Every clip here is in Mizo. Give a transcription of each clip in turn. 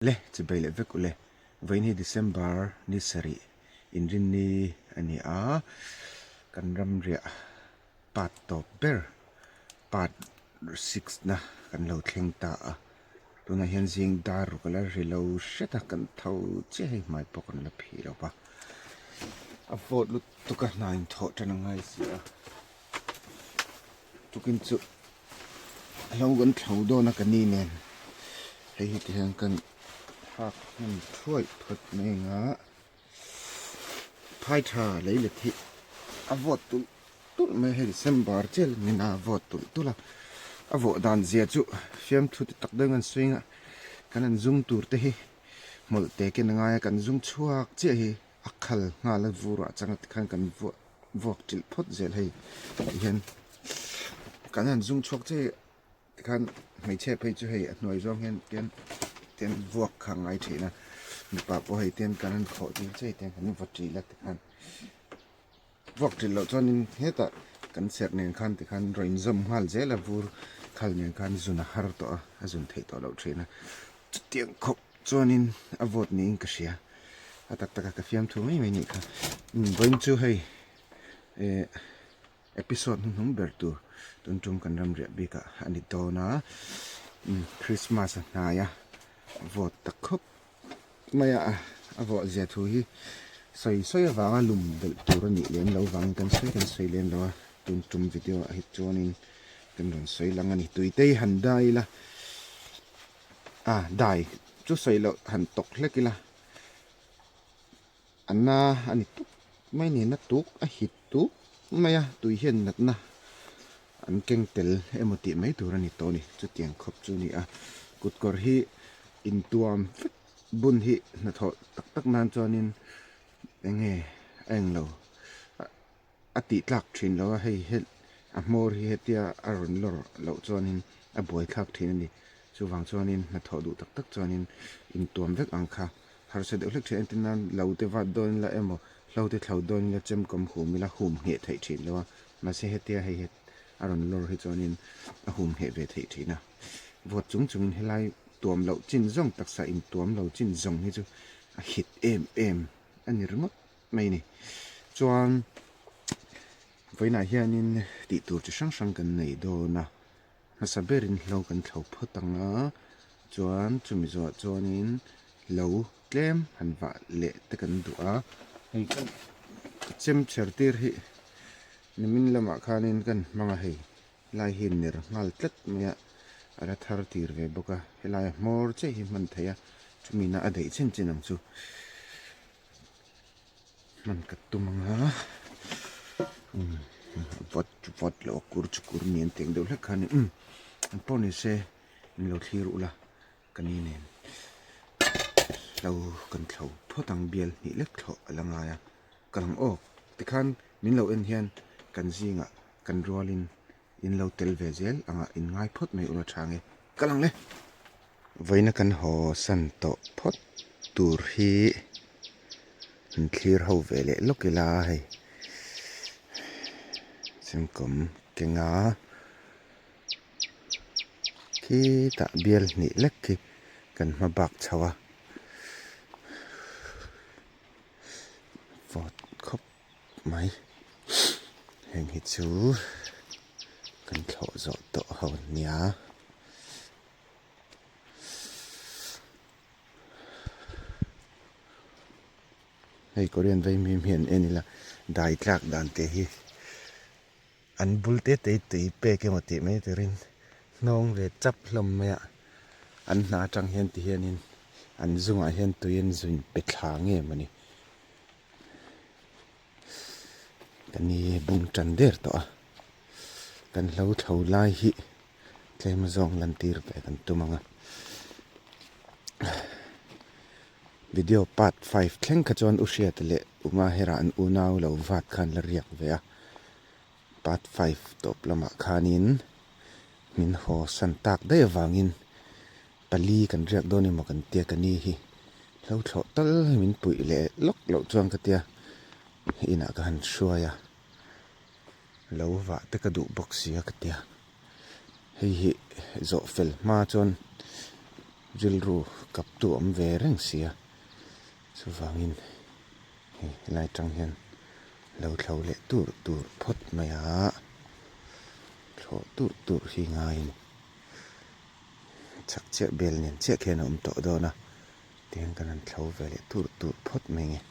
Le, chibei leh vek ule. Vawiin hi December ni sarih inrinni a ni a, kan ramriah part tawp ber part six na kan lo thleng ta a. Tunah hian zing dar ruk a la ri lo hret a, kan tho chiah hei hmai pawh kan la phih lo va. A vawt lutuk a hna inthawh tan a ngai si a, tukin chu Hlo kan thlo dawn a ka ni nen hei hi ti hian kan hak hnem thuai phawt mai ang a phai tha lei let hi a vawt tulh tulh mai hei December chiah ni na a vawt tulh tulh a a vawh dan zia chu fiamthu ti tak deuhin an swing a kan han zum tur te hi hmawlh te ken a ngai a kan zum chhuak chiah hi a khal nghal a vur ah chang a tikhan kan vuah vuak chilh phawt zel hei tihian kan han zum chhuak che tikhan hmeichhe phei chu hei a hnuai zawng hian tian tian vuak kha a ngai thin a mipa pawh hei tian kan han khawh tir che tian kan vaw ṭil a tikhan vuak ṭil loh chuanin hetah kan serh nen khan tikhan rawn inzawm nghal zel a vur khal nen khan zun a har tawh a a zun theih tawh loh thin a chutiang khawp. Chuanin a vote niin ka hria. A tak taka ka fiamthu mai mai nih kha. Vawiin chu hei eh episode hnuhnung ber tur tun tum kan ram riah bikah a ni dawn a. Christmas a hnai a, vote ta khawp mai a, a vawh zia thu hi sawi sawi avanga lum belh tur a nih lem lo vangin kan sawi kan sawi lem lo a. Tun tum video ah hi chuanin kan rawn sawi lang a ni. Tuitei han dai ila. A dai chu sawi loh han tawk hlek ila a na a ni tuk mai ni na tuk a hit tuk mai a tui hian natna an keng tel emaw tih mai tur a ni tawh a ni chutiang khawp chu a ni a kut kawr hi intuam vek bun hi hnathawh tak tak nan chuanin eng nge a englo. A tih tlak thin lo a, hei he a hmawr hi hetia a rawn lawr loh chuanin a buai thlak thin a ni. Chuvang chuanin hnathawh duh tak tak chuanin intuam vek ang kha harsa deuh hlek thin a, entir nan lo te vat dawn ila emaw hlo te thlo dawn ila chemkawm hum ila hum ngheh theih thin lo a, mahse hetia hei he a rawn lawr hi chuanin a hum ngheh ve theih thin a. Vawt chung chungin helai tuam loh chin zawng taksa intuam lo chin zawng hi chu a hit em em a ni ringawt. mai a ni. Chuan vawiinah hianin tih tur chi hrang hrang kan nei dawn a, hmasa berin hlo kan thlo phawt ang a, chuan chumi zawhah chuanin lo tlem han vah leh te kan duh a, hei kan chem chher tir hi nimin lamah khanin kan hmang a hei lai hi ner nghal tlat mai a, a la thar tir ve bawk a, helaia hmawr chiah hi hman theih a, chumi na a daih chin chin ang chu. Hman ka tum ang a umm vawt chu vawt loh a kur chu kur ni an tih ang deuh hlek kha a ni umm ang pawh ni se min lo thlir ula ka ni nen hlo kan thlo phawt ang bial hnih lek thlawh a la ngai a ka lang awk tikhan min lo en hian kan zingah kan rualin in lo tel ve zel anga in ngai phawt mai ula tha nge ka lang le. Vawiina kan haw san tawh phawt tur hi an thlir ho ve leh lawk ila hei chemkawm kenga khitah bial hnih lek khi kan hma bak chho a vawt khawp mai heng hi chu kan thlawh zawh tawh ho ania. Hei Korean vaimim hi an en ila dai tlak dan te hi an bul te te tui pek emaw tih mai turin hnawng ve chap hlawm mai a an hna atang hian ti hianin an zungah hian tui an zun pe thla nge mawni ka ni bung tan der tawh a kan hlo thlo lai hi. Tlem zawng lantir ve kan tum ang a. Video part 5 thleng kha chuan U Hriata leh U Mahera an unau lo vat khan la riak ve a. Part 5 tawp lamah khanin min haw san tak daih avangin pali kan riak dawn emaw kan tia ka ni hi hlo thlawh tal hi min puih leh lawk loh chuan ka tia inah ka han hruai a. Lo vah te ka duh bawk sia ka tia. Hei hi zawh fel hma chuan. Rilru kaptu awm ve reng sia. Chuvangin hei helai tang hian lo thlo leh tur tur phawt mai a, thlawh tur tur hi ngaiin chak chiah bel nen chiah khian a awm tawh dawn a, tihian kan han thlo ve leh tur tur phawt mai nge.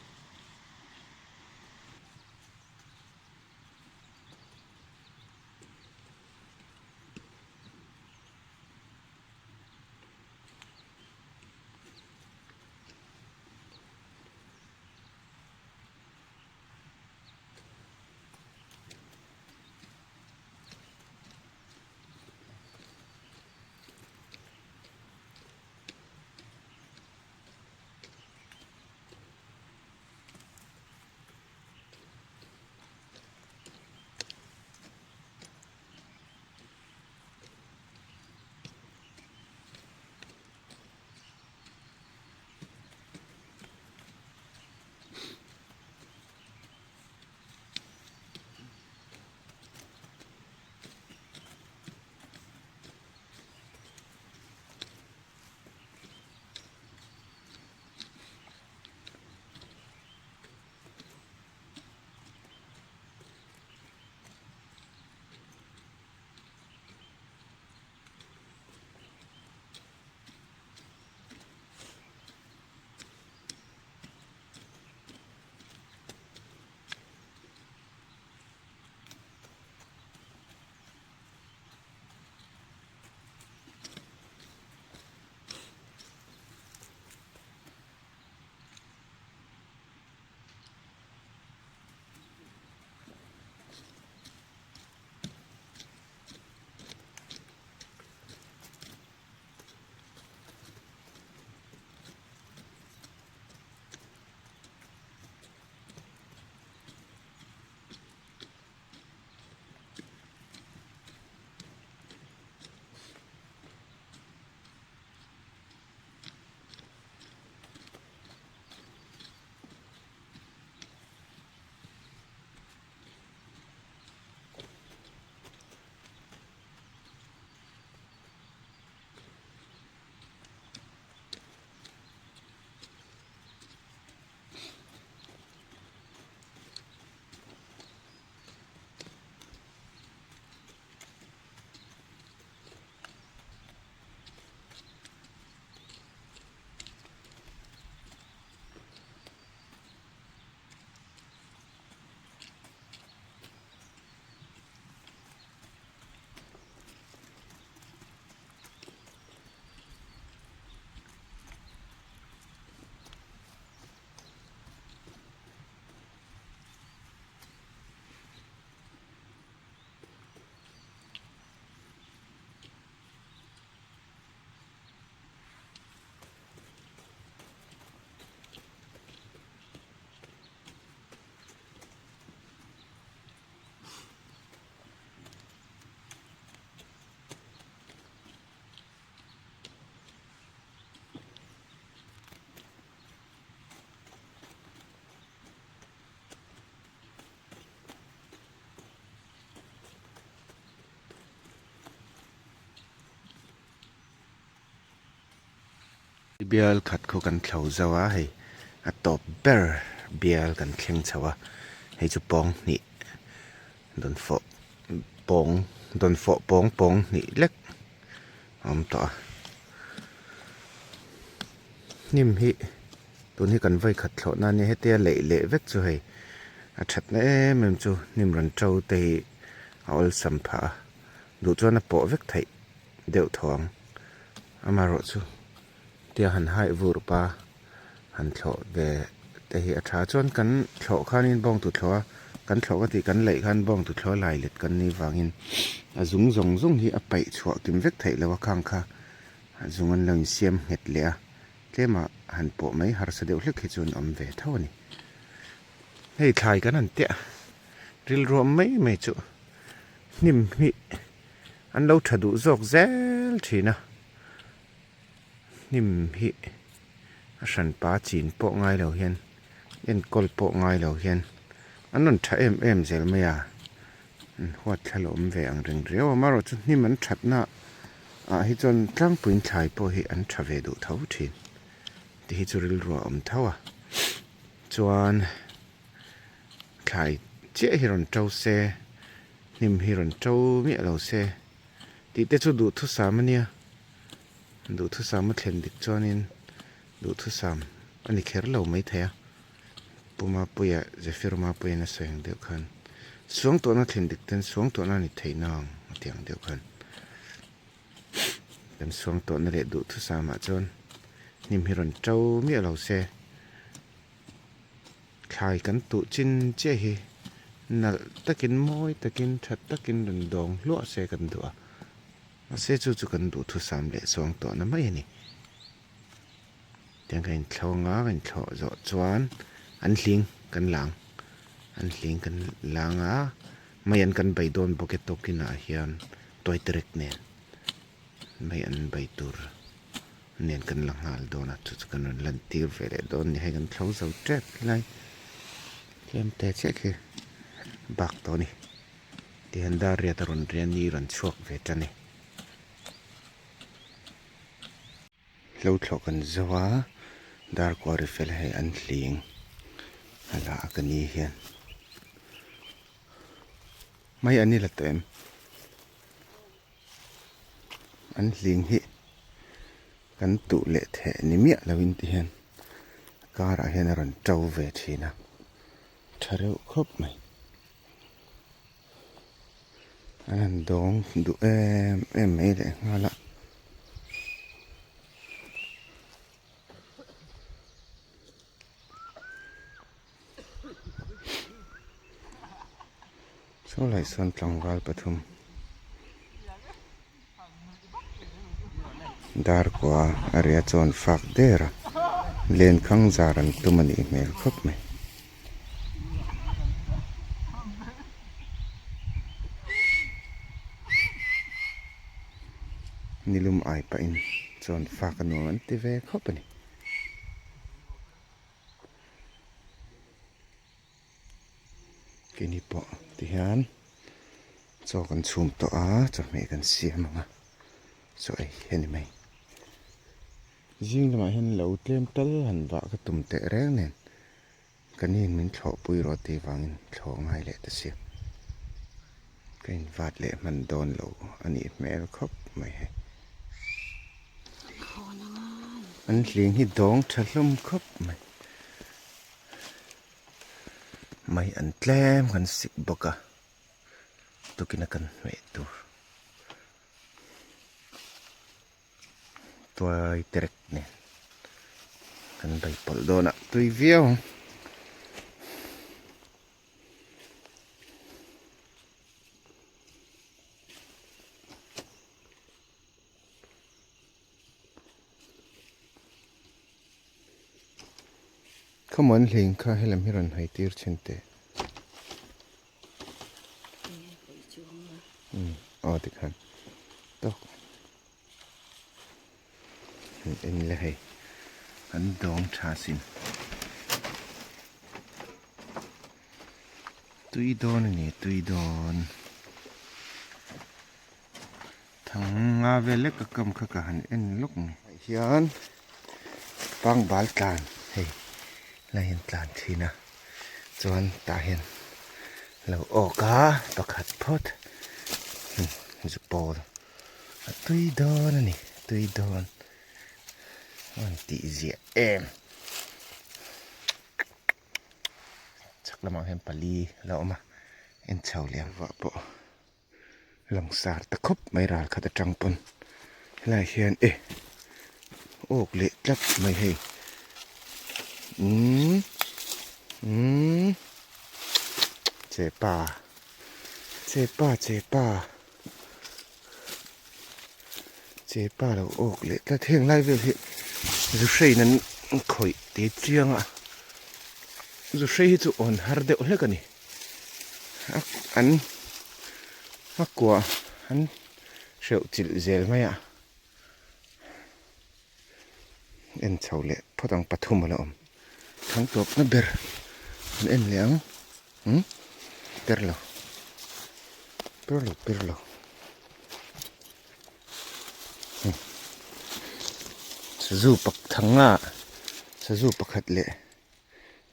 Bial khat khu kan thlo zo a hei a tawp ber bial kan thleng chho a hei chu pawng hnih dawnfawh pawng dawnfawh pawng pawng hnih lek a awm tawh a hnim hi tun hi kan vawi khat thlawh na ania hetia leih leh vek chu hei a thatna em em chu hnim rawn to te hi a awlsam phah a duh chuan a pawh vek theih deuh tho ang. Amaherawh chu tia han haih vur pa han thlawh ve te hi a tha chuan kan thlawh khanin bawng tuthlawh a kan thlawh ka tih kan laih khan bawng tuthlawh a lai let kan nih vangin a zung zawng zawng hi a paih chhuah kim vek theih loh a khang kha a zung an lo insiam nghet leh a tlema han pawh mai harsa deuh hlek hi chu an awm ve tho a ni. Hei thlai kan han tia rilruam mai mai chu hnim hi An lo tha duh zawk zel thin a, hnim hi a hranpa chin pawh ngai lo hian enkawl pawh ngai lo hian an rawn tha em em zel mai a, an huat thla lo awm ve ang reng riau a, amaherawhchu hnim an thatna. ah hi chuan tlangpuiin thlai pawh hi an tha ve duh tho thin tih hi chu rilru a awm tho a chuan thlai chiah hi rawn to se hnim hi rawn to miah lo se tih te chu duhthusam a nia duhthusam a thlen dik chuanin duhthusam a ni kher lo maithei a. Pu Mapuia, Zephyr Mapuia'n a sawi ang deuh khan suangtuahna thlen dik ten suangtuahna a ni theih nang a ti ang deuh khan kan suangtuahna leh duhthusamah chuan hnim hi rawn to miah lo se thlai kan tuh chin chiah hi nalh takin mawi takin tha takin rawn dawng hluah se kan duh a mahse chu chu kan duhthusam leh suangtuahna mai a ni. Tiang ka inthlawng a, ka inthlawh zawh chuan an hling kan lang an hling kan lang a mai an kan bei dawn bawk e tawkin ah hian toy trek nen mai an bei tur nen kan la nghal dawn a chu chu kan rawn lan tir ve leh dawn a ni hei kan thlo zo tep lai tlem te chiah khi bak tawh a ni tihian dar riat a rawn rian ni rawn chhuak ve tan e. Hlo thlawh kan zo a, dar kual ri fel hei an hling a la a ka ni hian mai an ni la tawh em an hling hi kan tuh leh theh ni miah lo in ti hian karah hian a rawn to ve thin a tha reuh khawp mai. An han dawng duh em em mai leh nghal a. Saw lai sawn tlangval pathum dar kua a ria chuan fak der a lenkhang zar an tum a nih hmel khawp mai. Nilum ai pahin chuan fak a nuam an ti ve khawp a ni. Keini pawh tihian chaw kan chhum tawh a chawhmeh kan siam ang a chaw ei hi a ni mai. Zing lamah hian lo tlem tal han vah ka tum teh reng nen ka nin min thlawhpui rawh tih vangin thlawh ngai leh ta sia. Ka invat leh hman dawn lo a nih hmel khawp mai hei. An hling hi dawng tha hlawm khawp mai. Mai an tlem kan sik bawk a tukin a kan hmeh tur. Tuai terek nen kan bei pawlh dawn a tui viau ang. Khawmuan hling kha helam hi rawn hai tir thin teh. Aw tikhan tawk en ila hei an dawng tha sin tui dawn a ni tui dawn thang nga vel lek a kam kha ka han en lawk mai hian pangbal tlan hei lai hian tlan thin a chuan tah hian lo awk a pakhat phawt zu pawl a tui dawn a ni tui dawn a rawn tih ziah em chhak lamah hian pali a lo awm a en chho leh vah pawh. Langsar ta khawp mai ral khat atang pawn helaiah hian e awk leh tlat mai hei umm umm chepa chepa chepa chepa lo awk leh tlat heng lai vel hi zu hrein an khawih tih chiang a zu hrei hi chu awn har deuh hlek a ni. An a kua an hreuh chilh zel mai a en chho leh phawt ang pathum a la awm thang tawp na ber an en leh ang umm per lo per lo per lo. Sazu pakthanga sazu pakhat leh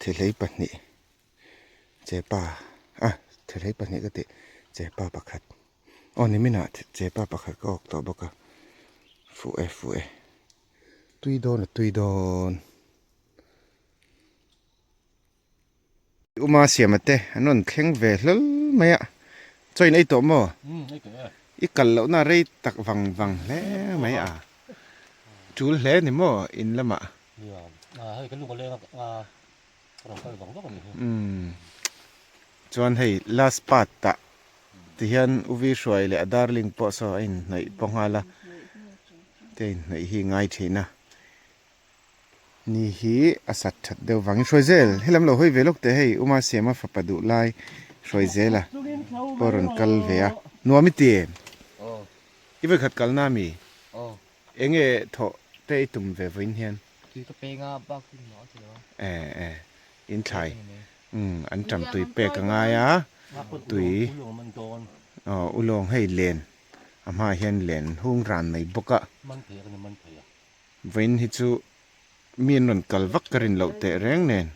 thehlei pahnih chepa a thehlei pahnih ka tih chepa pakhat aw niminah chepa pakhat ka awk tawh bawk a fuh e fuh e tui dawn a tui dawn. Uma siama te an rawn thleng ve hlawl mai a, chaw in ei tawh maw? I kal lohna rei tak vang vang hle mai a, tul hle ni maw in lamah? Umm chuan hei last part ah tihian U Vi Hruai leh a darling pawh saw a inhnawih pawh nghal a, te inhnawih hi ngai thin a. Ni hi a sat that deuh vangin hruai zel helam lo hawi ve lawk teh hei Uma Siama fapa duh lai hruai zel a pawh rawn kal ve a nuam i ti em? I vawikhat kalna ami? Enge thawh te i tum ve vawiin hian? E e in thlai umm an tam tui pek a ngai a tui aw ulawng hei len a hmaah hian len hung ran mai bawk a. Vawiin hi chu mi an rawn kal vak ka rin loh teh reng nen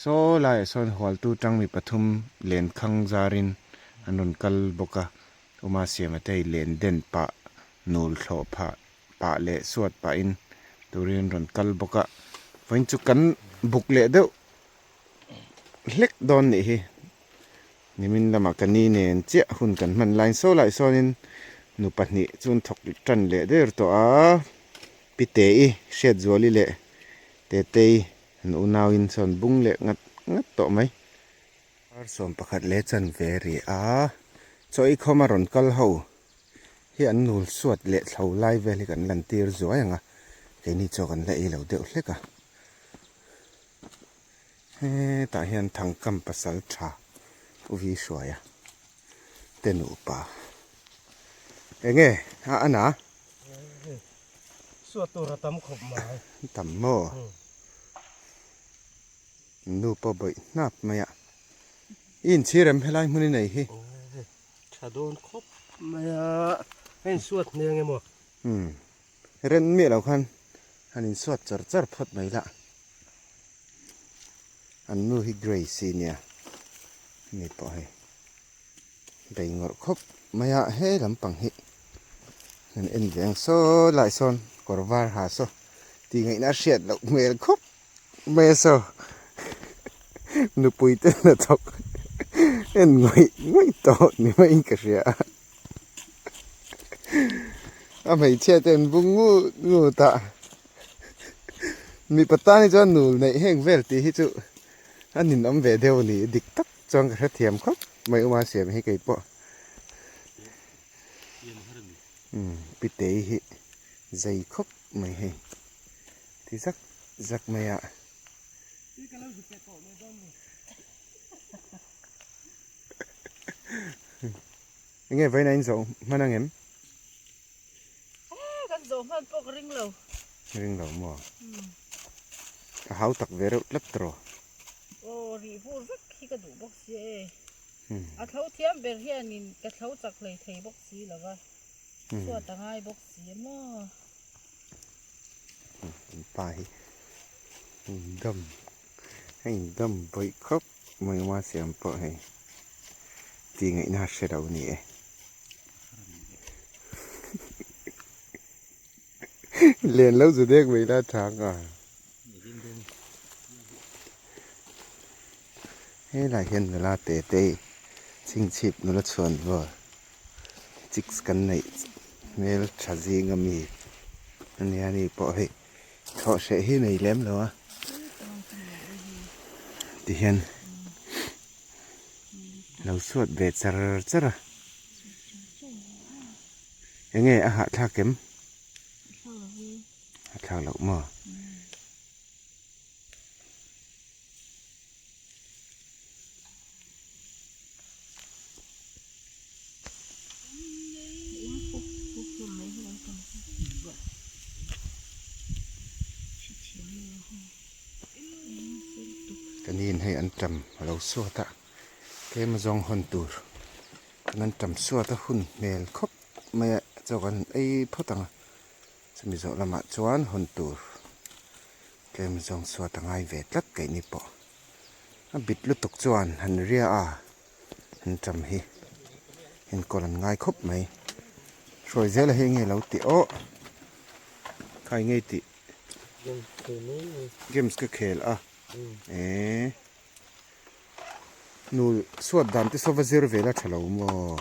saw laiah sawn hualtu tang mi pathum len khang zarin an rawn kal bawk a, Uma Siama te hei len den pah nul thlawh phah pah leh suat pahin turin an rawn kal bawk a, vawiin chu kan buk leh deuh hlek dawn nih hi. Nimin lamah ka ni nen chiah hun kan hman laiin saw laiah sawnin nu pahnih chu an thawk tan leh der tawh a, Piteii, Hriatzuali leh Tetei an unauin sawn bung leh ngat ngat tawh mai. Ar sawm pakhat leh chanve ri a, chaw ei khawm a rawn kal ho hi an nul suat leh thlo lai vel hi kan lantir zuai ang a, keini chaw kan la ei lo deuh hlek a. Hetah hian Thangkam pasal tha U Vi Hruaia te nupa enge a an a? Suat tur a tam khawp mai. Tam maw? Nu pawh bawih hnap mai a. I inchhir em helai hmun i nei hi? Tha dawn khawp mai a. A insuat hmel nge maw? Umm. Ren miah lo khan han insuat char char phawt mai lah. An nu hi Grace i nia mi pawh hei bei ngawrh khawp mai a he lampang hi han en ve ang saw lai sawn kawr var ha saw tih ngaihna a hriat loh hmel khawp mai a saw nupui te hnathawk en ngawih ngawih tawh ni maiin ka hria a. A hmeichhia te an bung ngut ngut a mipa tan hi chuan nul neih heng vel tih hi chu a ninawm ve deuh a ni dik tak chuan ka hrethiam khawp mai uma siam hi kei pawh umm pitei hi zei khawp mai hei ti zak zak mai a. Enge vawiin a in zawh hman ang em? Eh, kan zawh hman pawh ka ring lo. Ring lo maw? A hau tak ve reuh tlat tawh. Aw, rih vur vek hi ka duh bawk sia e. A thlo thiam ber hianin ka thlo chak hlei thei bawk si lo va. Chhuat a ngai bawk si a maw? In pa hi in dam a in dam bawih khawp mai a siam pawh hei tih ngaihna a hre lo a ni e len lo zu dek mai la tha ang a helai hian nula te te chhingchhip nula chhuan vel chicks kan neih hmel tha zing ami ania ni pawh hei. Thawh hreh hi nei lem lo a tihian lo suat ve char char a enge a hahthlak em hahthlak loh maw. Ka nin hei an tam a lo suat a tlem a zawng hawn tur an an tam suat a hun hmel khawp mai a chaw kan ei phawt ang a chumi zawh lamah chuan hawn tur. Tlem zawng suat a ngai ve tlat keih ni pawh. A bit lutuk chuan han ria a, han ṭam hi enkawl an ngai khawp mai. Hruai zela hi enge lo tih aw? Khai ngei tih? Games ka khel a. Eee. Nu suat dan te saw va zir ve la tha lo maw?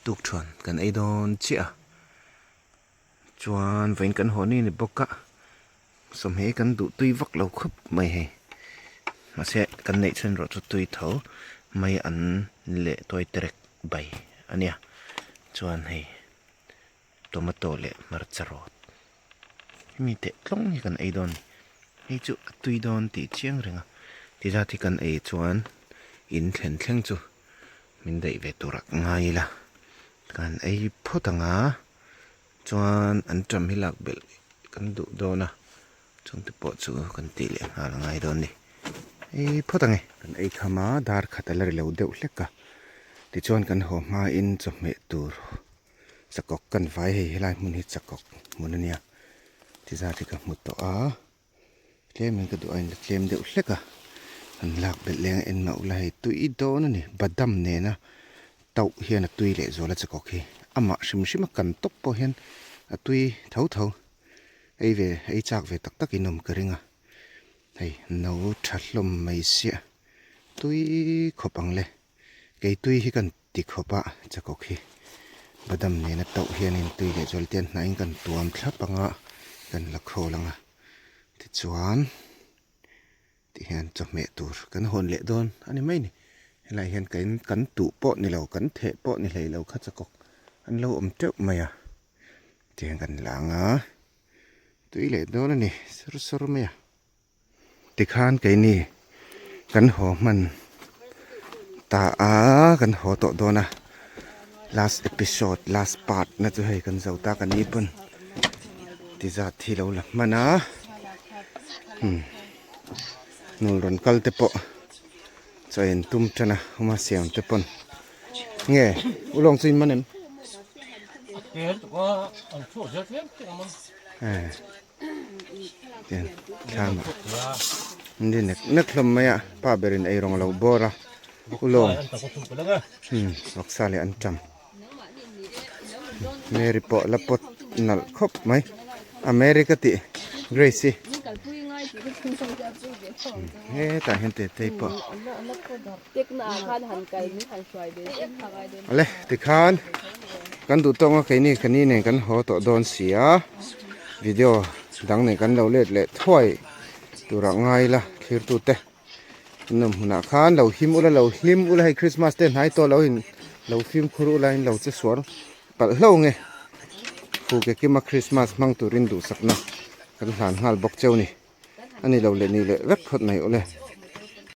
Tukṭhuan kan ei dawn chiah a. Chuan vawiin kan haw ni ni bawk a, sawmhne kan duh tui vak lo khawp mai hei. Mahse kan neih chhan erawh chu tui tho mai an leh tuai terek bai a nia. Chuan hei tomato leh hmarcha rawt hemi teh tlawng hi kan ei dawn a ni. Hei chu a tui dawn tih chiang reng a, ti zat hi kan ei chuan in thlen thleng chu min daih ve tur ah ngai ila kan ei phawt ang a. Chuan an ṭam hi lak belh kan duh dawn a, chungte pawh chu kan tih leh nghal a ngai dawn a ni. Ei phawt ang e. Kan ei kham a, dar khat a la ri lo deuh hlek a, tichuan kan haw hmain chawhmeh tur chakawk kan vai hei helai hmun hi chakawk hmun a nia ti zat hi ka hmu tawh a. Tlemin ka duh a in la tlem deuh hlek a, an lak belh leng a en mauh la hei tui dawn a ni badam nena tauh hian a tui leh zual a chakawk hi amah hrim hrim a kan tawp pawh hian a tui tho tho ei ve ei chak ve tak tak in awm ka ring a hei no tha hlawm mai siah tui khawp ang le kei tui hi kan ti khawp a chakawk hi badam nena tauh hianin tui leh zual te an hnaihin kan tuam thlap ang a kan la khawl ang a tichuan tihian chawhmeh tur kan hawn leh dawn a ni mai a ni helaiah hian kan kan tuh pawh ni lo kan theh pawh ni hlei lo kha chakawk an lo awm teuh mai a tihian kan la ang a tui leh dawn a ni sawr sawr mai a. Tikhan keini kan haw hman ta a, kan haw tawh dawn a, last episode last part na chu hei kan zo ta kan ni pawn ti zat hi lo la hman a, hmm nul rawn kal te pawh chaw en tum tan a awm a siam te pawn nge ulawng chu in man em? Thlamah an ri nek nek hlawm mai a pa berin eirawng a lo bawr a ulawng hmm vawksa leh an tam Mary pawh la pawt nalh khawp mai a Mary ka tih Grace i hetah hian Tetei pawh awle tikhan kan duh tawng a keini ka ni nen kan haw tawh dawn si a video dang nen kan lo let leh thuai turah ngai ila thlir tute an awm hunah khan lo him ula lo hlim ula hei Christmas te hnai tawh lo in lo fimkhur ula in lo che suar palh hlo nge Fuke kima Christmas hmang turin duhsakna kan hlan nghal bawk cheu ni. A ni lo leh ni leh vek phawt mai ule.